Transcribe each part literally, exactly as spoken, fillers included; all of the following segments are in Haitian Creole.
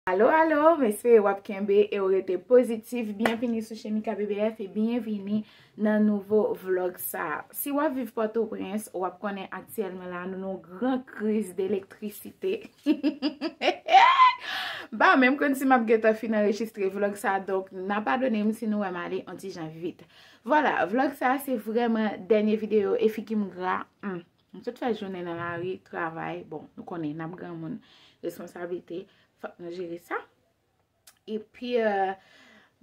Alo, alo, m espere w ap kenbe e w rete pozitif. Byenvini sou Chemika B B F e byenvini nan nouvo vlog sa. Si w ap viv Pòtoprens, w ap konnen aktyèlman la, nou nan yon gran kriz de elektrisite. M pa menm konn si m ap gentan fin anrejistre vlog sa, donk, n a padone m si nou wè m ale yon ti jan vit. Vwala, vlog sa, se vrèman dènye videyo e figi m gra. Hmm. M sot fè jounen nan lari, travay. Bon, nou konnen, n ap granmoun, responsablite, fòk nou jere sa. Epi, euh,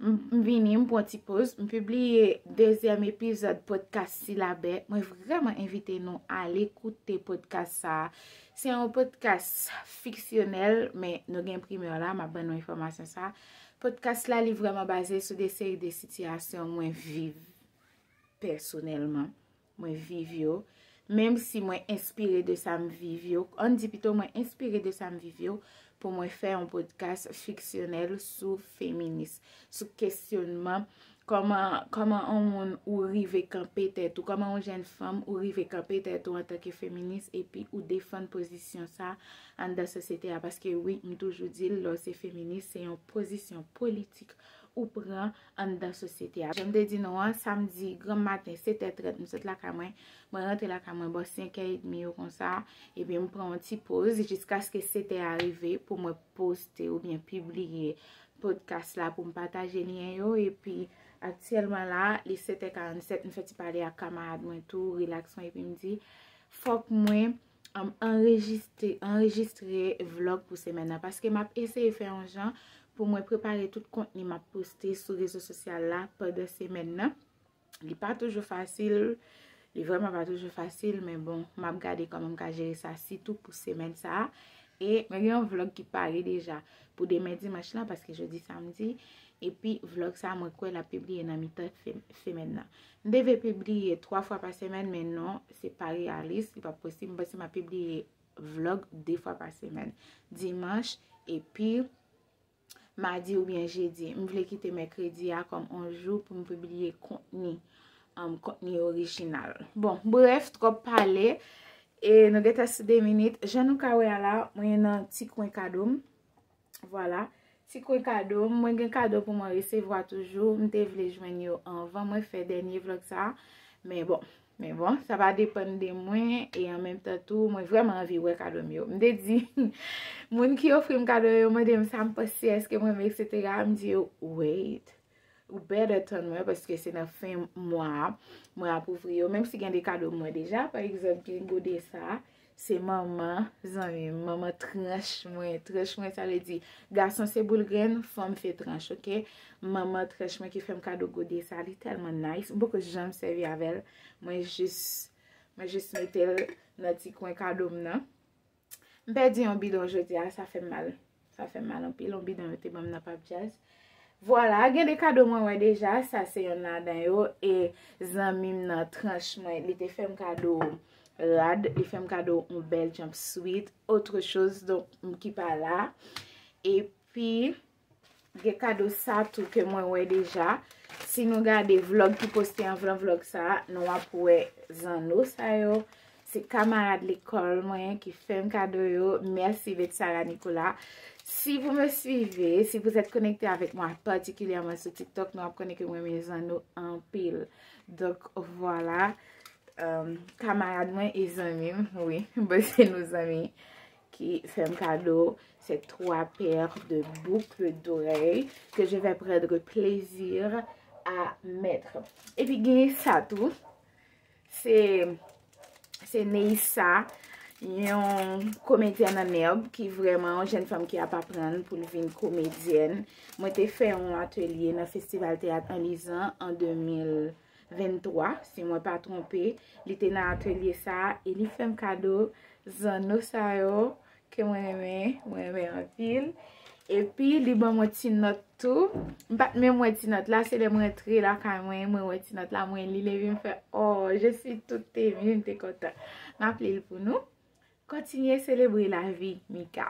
m m vini, m pran ti poz, m pibliye dezyèm epizòd podcast Silabè. Mwen vrèman envite nou ale koute podcast sa. Se yon podcast fiksyonèl, men nou gen primè la, m ap ban nou enfòmasyon sa. Podcast la, li vrèman baze sou de seri de sitiyasyon mwen viv pèsonèlman, mwen viv yo, menm si mwen enspire de sa m viv yo, ann di pito mwen enspire de sa m viv yo, pou mwen fè yon podcast fiksyonèl sou feminis, sou kesyonman, kòman, kòman yon moun ou rive kanpe tèt ou, kòman yon jèn fanm ou rive kanpe tèt ou antanke feminis, epi ou defann pozisyon sa anndan sosyete a, paske wi, m toujou di l, lè w se feminis, se yon pozisyon politik ou pran anndan sosyete a. Jan m te di nou an, samdi granm maten, sèt è trant, m sot lakay mwen. Mwen rantre lakay mwen bò senk è edmi yo konsa. Epi m pran yon ti poz jiskaske sèt è a rive pou mwen poste oubyen pibliye podcast la pou m pataje lyen yo. Epi aktyèlman la, li sèt è karannsèt, m fè ti pale ak kamarad mwen tou, rilaks mwen, epi m di, fòk mwen um, anrejistre, anrejistre vlog pou semèn nan, paske m ap eseye fè yon jan pou mwen prepare tout kontni m ap poste sou rezo sosyal la pandan semèn nan. Li pa toujou fasil, li vrèman pa toujou fasil, men bon, m ap gade kòman m ka jere sa, sitou pou semèn sa a. E mwen gen yon vlog ki pare deja pou demen dimanch lan, paske jodi samdi, epi vlog sa a, mwen kwè l ap pibliye nan mitan fe- semèn nan. M devle pibliye twa fwa pa semèn, men non, se pa reyalis, li p ap posib. M panse m ap pibliye vlog de fwa pa semèn. Dimanch, epi madi oubyen jedi. M vle kite mèkredi a kòm yon jou pou m pibliye kontni, um, kontni orijinal. Bon, brèf, twòp pale. E nou gentan sou de minit. Jan nou ka wè a la, mwen nan ti kwen kado m. Vwala. Ti kwen kado m. Mwen gen kado pou mwen resevwa toujou. M te vle jwenn yo anvan mwen fè dènye vlog sa. Men bon, men bon, sa pa depann de mwen. E an menm tan tou, mwen vrèman anvi wè kado m yo. M te di, moun ki ofri m kado yo mande m sa m panse, èske mwen renmen, etsetera. M di yo, wait. Ou better tann mwen, paske se nan fen mwa a mwen ap ouvri yo. Menm si gen de kado mwen deja, pa egzanp, gen gode sa, se manman, zanmi m, manman tranch mwen. Tranch mwen, sa vle di, gason se boul grenn, fanm se tranch, oke? Manman tranch mwen ki fè m kado gode sa, li tèlman nice. M poko janm sèvi avè l. Mwen jis, mwen jis mete l nan ti kwen kado m nan. M pèdi yon bidon jodi a, sa fè m mal. Sa fè m mal anpil, yon bidon yo te ban m nan Pap Jazz. Vwala, gen de kado mwen wè deja, sa se yonn ladan yo, e zanmi m nan tranch mwen, li te fè m kado rad, li fè m kado yon bèl jumpsuit, autre chose, donk, m ki pa la. Epi, gen kado sa tou ke mwen wè deja. Si nou gade vlog ki poste anvan vlog sa, nou ap wè zanno sa yo. Se kamarad lekòl mwen ki fè m kado yo. Mèsi, Betsara Nicolas. Si vous me suivez, si vous êtes connecté avec moi, particulièrement sur TikTok, nou ap konnen ke mwen renmen zanno anpil. Donk, vwala. Um, kamarad mwen e zanmi m, wi, bon, se nou zanmi ki fè m kado ces trois paires de boucles d'oreilles que je vais prendre plaisir à mettre. Epi gen sa tou, se, se Neissa, yon komedyèn an èb ki vrèman yon jèn fanm ki ap aprann pou l vin komedyèn. Mwen te fè yon atelye nan Festival Teyat Anlizan an de mil venntwa, si mwen pa twonpe. Li te nan atelye sa a e li fè m kado zanno sa yo ke mwen renmen, mwen renmen anpil. Epi, li ban mwen ti nòt tou. M pa t menm wè ti nòt la, se lè m rantre lakay mwen, mwen wè ti nòt la, mwen li l epi m fè, oh, je suis toute émue, m te kontan. M ap li l pou nou. Kontinye selebre lavi, Mika.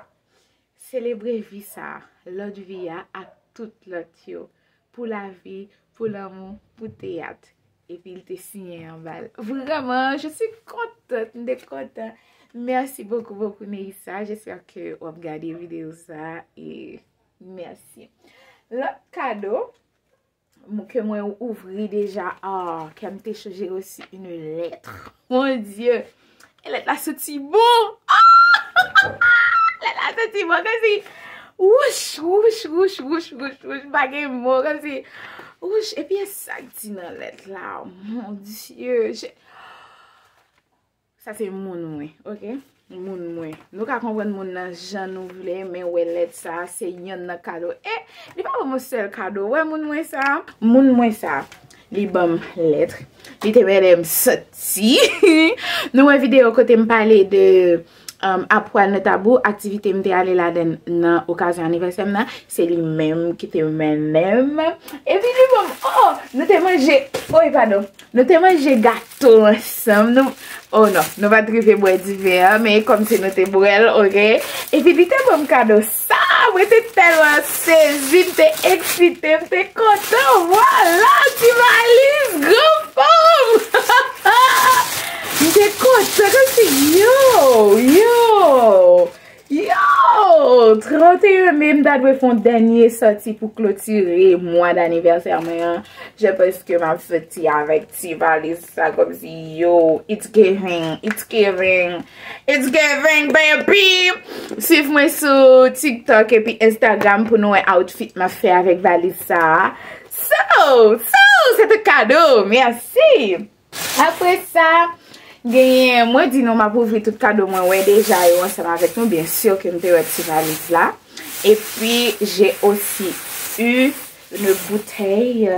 Selebre vi sa, lòt vi a ak tout lòt yo. Pou lavi, pou lanmou, pou teyat. Epi l te siyen anba l. Vrèman, je suis contente, m te kontan. Merci beaucoup, beaucoup, Neissa. J'espère que w ap gade videyo sa e Mèsi. Lòt kado m- ke mwen ouvri deja, ah, kè m te chanje reçu une lettre. Mon Dieu! E lèt la soti bon! Ah! Lèt la soti bon, kòmsi, wouch, wouch, wouch, wouch, wouch, wouch, m pa gen mo, kòmsi, wouch, epi e sa k di nan lèt la, mon Dieu, je- Sa se moun mwen, ok? Moun mwen. Nou ka konprann moun nan jan nou vle, men wè lèt sa, se yonn nan kado. E, li pa ban m yon sèl kado. Wè moun mwen sa, moun mwen sa, li ban m lèt. Li te mèt m soti. Nou wè videyo kote m pale de, um, apwa nan tabou, aktivite m te ale ladan nan okazyon anivèsè m nan. Se li menm ki te mennen m. Epi li ban m, oh, nou te manje, oy, padon. Nou te manje gato ansanm. Nou, oh non, nou pa t rive bwè diven an, men kòmsi nou te bwè l, ok? Epi li te ban m kado sa, mwen te tèlman sezi, m te eksite, m te kontan. Vwala, ti valiz, granfòm! M te kontan, kòmsi, yo, yo! Yo! Trannteyen me, m ta dwe fè yon dènye sòti pou klotire mwa danivèsè mwen an. Je pense que m ap soti avèk ti valiz sa kòmsi, yo, it's giving, it's giving, it's giving, baby! Swiv mwen sou TikTok epi Instagram pou nou wè outfit m ap fè avèk valiz sa a. So, so, se te kado. Mèsi! Apre sa, genyen, mwen di nou m ap ouvri tout kado mwen wè deja yo ansanm avèk nou. Bien sûr que m te wè ti valiz la. Et puis, j'ai aussi eu une bouteille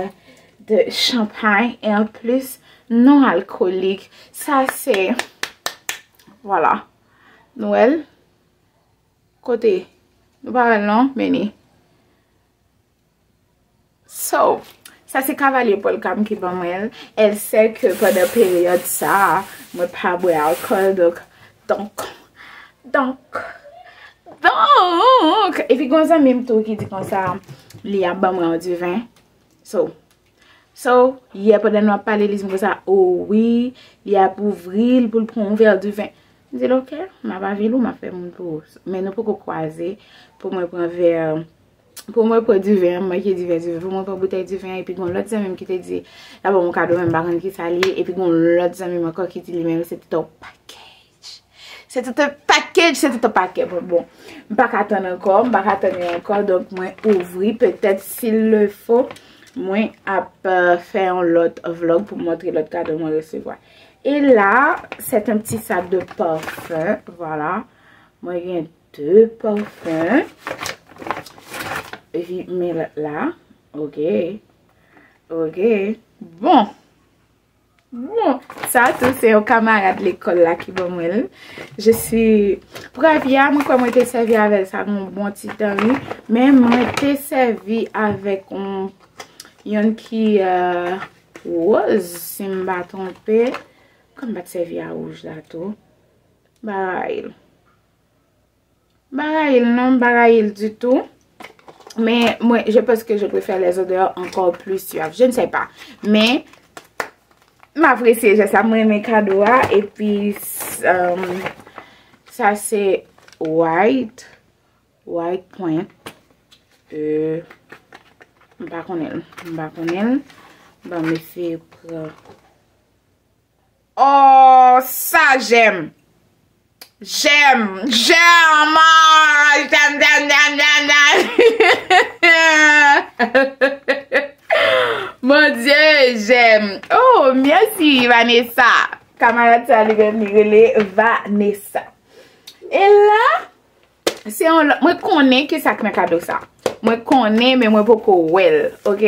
de champagne et en plus, non alcoolique. Sa se, voilà. Nou wè l? Kote? Nou pa wè l non, men ni. So, sa se Cavalier Paul Cam ki ban mwen l. Elle sait que pandan peryòd sa a, mwen pa bwè alkòl, donk, donk, donk, donk, epi gon zanmi m tou ki di konsa, li ap ban mwen yon diven. So, so, yè pandan nou ap pale, li di m konsa, o wi, li ap ouvri l pou l pran yon vè diven. M di l, ok, m ap avil ou, m ap fè moun pou ou. Men nou poko kwaze pou mwen pran vè, pou mwen pran diven an, m manke diven, diven, pou mwen pran boutèy diven an, epi gon lòt zanmi m ki te di, l ap ban m yon kado, men m pa konn ki sa l ye, epi gon lòt zanmi m ankò ki di li menm se te yon pakèt. Se tout un package, se tout un package. Bon, bon. M pa ka tann ankò, m pa ka tann yo ankò. Donk, mwen ouvri, peut-être, s'il le faut, mwen ap, euh, fè yon lòt vlog pou montre lòt kado mwen resevwa. E la, c'est un petit sac de parfum. Voilà. Mwen gen de parfum. Epi, men lòt la. Ok. Ok. Bon. Bon, sa tou se yon kamarad lekòl la ki ban mwen l. Je suis, pou avi a, mwen kwè mwen te sèvi avè l sa gon bon ti tan, wi. Men mwen te sèvi avèk yon, yonn ki, euh, wòz, si m pa twonpe. Kòm m pa t sèvi a wouj la tou. Bagay. M pa rayi l non, m pa rayi l ditou. Men mwen, je pense que je préfère les odeurs encore plus suaves. Je ne sais pas. Men m apresye jès la, mwen renmen kado a. Epi, um, sa se white, white pwen. Euh, m pa konnen l, m pa konnen l. Bon, m eseye pran. Oh, sa j'aime. J'aime, j'aime, ah, j'aime, j'aime, j'aime, j'aime, j'aime. Mon Dieu, j'aime. Oh, mèsi, Vanessa. Kamarad sa li menm li rele Vanessa. E la, se yon lòt, mwen konnen ki sa k nan kado sa. Mwen konnen, men mwen poko wè l, ok?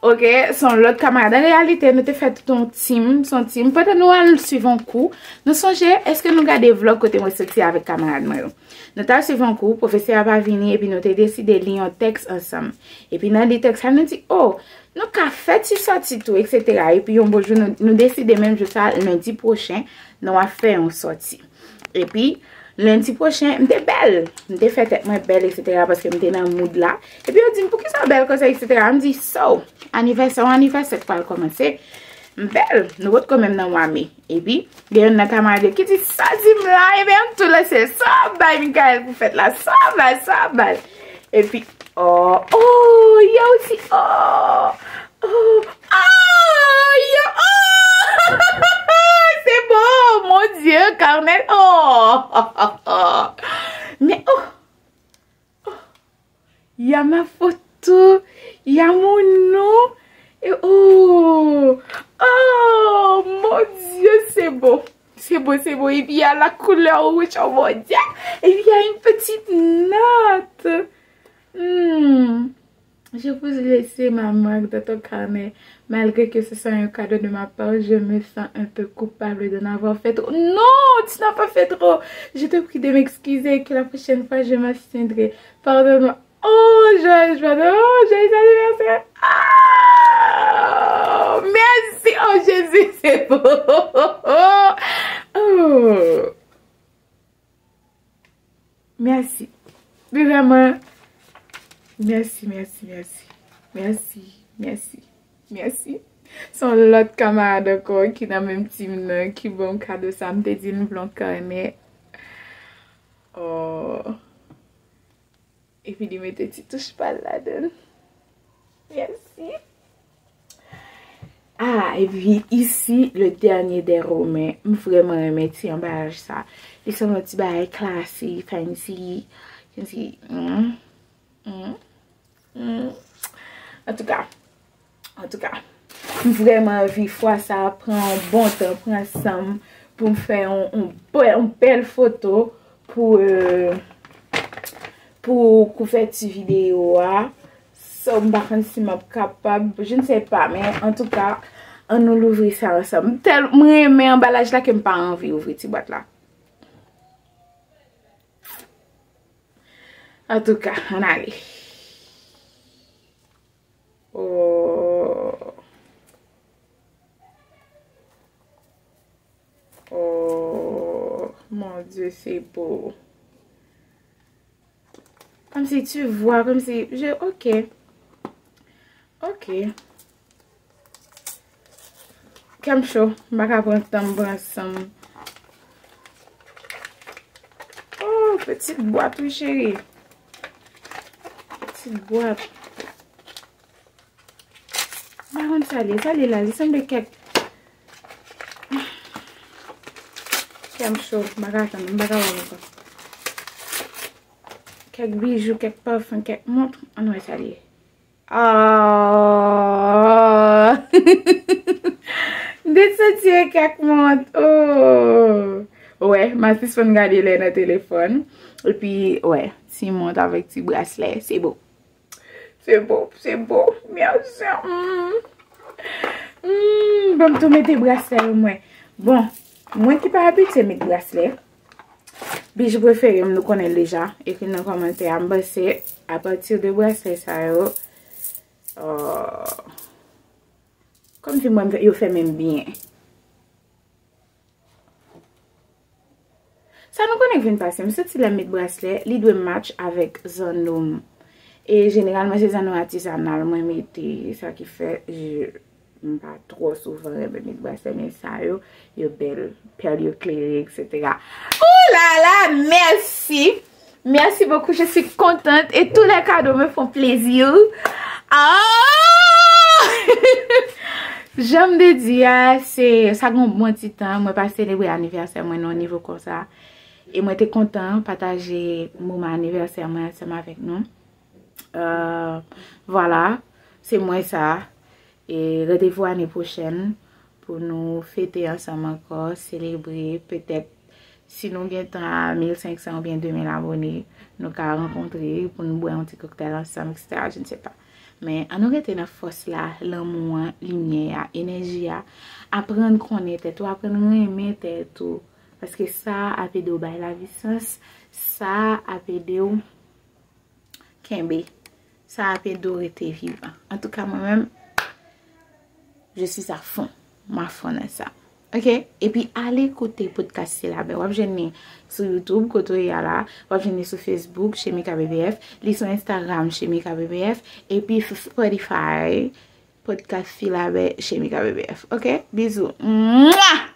Ok, se yon lòt kamarad. An reyalite, nou te fè tout yon team, se yon team. Pandan nou al swiv yon kou, nou sonje, èske nou gade vlog kote mwen soti avèk kamarad mwen yo? Nou t al swiv yon kou, pwofesè a pa vini, epi nou te deside li yon tèks ansanm. Epi nan li tèks la, nou di, oh, nou ka fè ti sòti tou, et cetera. Epi yon bon jou, nou, nou deside menm jou sa, lendi pwochen, nou ap fè yon sòti. Epi, lendi pwochen, m te bèl. M te fè tèt mwen bèl, et cetera, paske m te nan mood la. Epi yo di m, "Poukisa w bèl konsa, et cetera?" M di, "So, anivèsè, yon anivèsè k pral kòmanse. M bèl, nou potko menm nan mwa me." Epi, gen youn nan kamarad yo ki di, "Sa di m la?" Ebyen, m tou lanse, "Sa w ap bay Michael pou fèt la? Sa w ap bay, sa w ap bay?" Epi, oh, oh, il y a aussi, oh, oh, oh, il y a, oh, c'est beau, mon Dieu, Carmel, oh, mais, oh, oh, il y a ma photo, il y a mon nom, et oh, oh, mon Dieu, c'est beau. C'est beau, c'est beau. Et puis il y a la couleur rouge, oh mon Dieu. Et puis il y a une petite note. Hmm. Je vous laisse ma marque dans ton carnet. Malgré que ce soit un cadeau de ma part, je me sens un peu coupable d'en avoir fait trop. Non, tu n'as pas fait trop. Je te prie de m'excuser, que la prochaine fois, je m'abstiendrai. Pardonne-moi. Oh, joyeux, pardon. Oh, joyeux anniversaire. Ah, merci. Oh, Jésus, c'est beau. Oh. Mèsi. Li vrèman. Mèsi, mèsi, mèsi. Mèsi, mèsi, mèsi. Se yon lòt kanmarad ankò ki nan menm team nan ki ban m kado sa. M te di l m vle yon kanè. Oh. Epi li mete ti touch pa l ladan l. Mèsi. Ah, epi isi, le dernier des Romains. M vrèman renmen ti anbalaj sa. Li sanble yon ti bagay klasi, fancy, fancy. Mm, mm, mm. Antouka, antouka, m vrèman anvi fwa sa pran yon bon tan, pran san m pou m fè yon, yon bè-, yon bèl foto pou, euh, pou kouvèti videyo a. So, m pa konn si m ap kapab, je ne sais pas, men antouka, ann nou louvri sa ansanm. M tèl-, m renmen anbalaj la ke m pa anvi ouvri ti bwat la. Antouka, ann ale. Oh. Oh, mon Dieu, c'est beau. Comme si tu vois, comme si je, ok. Ok. Kè m cho, m pa ka pran tan m pran san m. Oh, pitit bwat wi cheri. Pitit bwat. M pa konn sa l ye, sa l ye la, li sanble kèk. Kè m cho, m pa ka tann, m pa ka wè l ankò. Kèk bijou, kèk pafen, kèk mont, ann wè sa l ye. Oh! M te santi e kèk mont. Oh! Wè, m a sispann gade lè nan telefòn. Epi, wè, ti mont avèk ti braslè, se bo. Se bo, se bo. Mèsi. Mm. Mm, ban m tou mete braslè yo mwen. Bon, mwen ki pa abitye met braslè, Bijou prefere m, nou konnen l deja. Ekri nan kòmantè a, m panse apati de braslè sa yo, euh, kòmsi mwen, yo fè men m byen. Sa nou konnen k vin pase, m santi lè m met braslè, li dwe match avèk zanno m. E jeneralman, se zanno atizanal mwen mete, sa ki fè, je, m pa twò souvan renmen met braslè, men sa yo, yo bèl, pèl yo klere, etsetera. Ooh la la, merci! Merci beaucoup, je suis contente et tous les cadeaux me font plaisir. Ah! Jan m te di a, se, sa gen yon bon ti tan, mwen pa selebre anivèsè mwen nan yon nivo konsa. E mwen te kontan pataje moman anivèsè mwen ansanm avèk nou. Euh, vwala, se mwen sa. E randevou ane pwochèn pou nou fete ansanm ankò, selebre, petèt si nou gen tan a mil senk san oubyen de mil abone, nou ka rankontre pou nou bwè yon ti koktèl ansanm, etsetera, je ne sais pas. Men ann nou rete nan fòs la, lanmou an, limyè a, enèji a. Aprann konnen tèt ou, aprann renmen tèt ou. Paske sa ap ede w bay lavi sans, sa ap ede w kenbe. Sa ap ede w rete vivan. Antouka, mwen menm, je suis à fond. M a fon nan sa. Ok? Epi ale koute podcast Filabè. W ap jwenn li sou YouTube, kote w ye a la. W ap jwenn li sou Facebook, Chemika B B F. Li sou Instagram, Chemika B B F. Epi sou Spotify, podcast Filabè, Chemika B B F. Ok? Bizou. Mwa!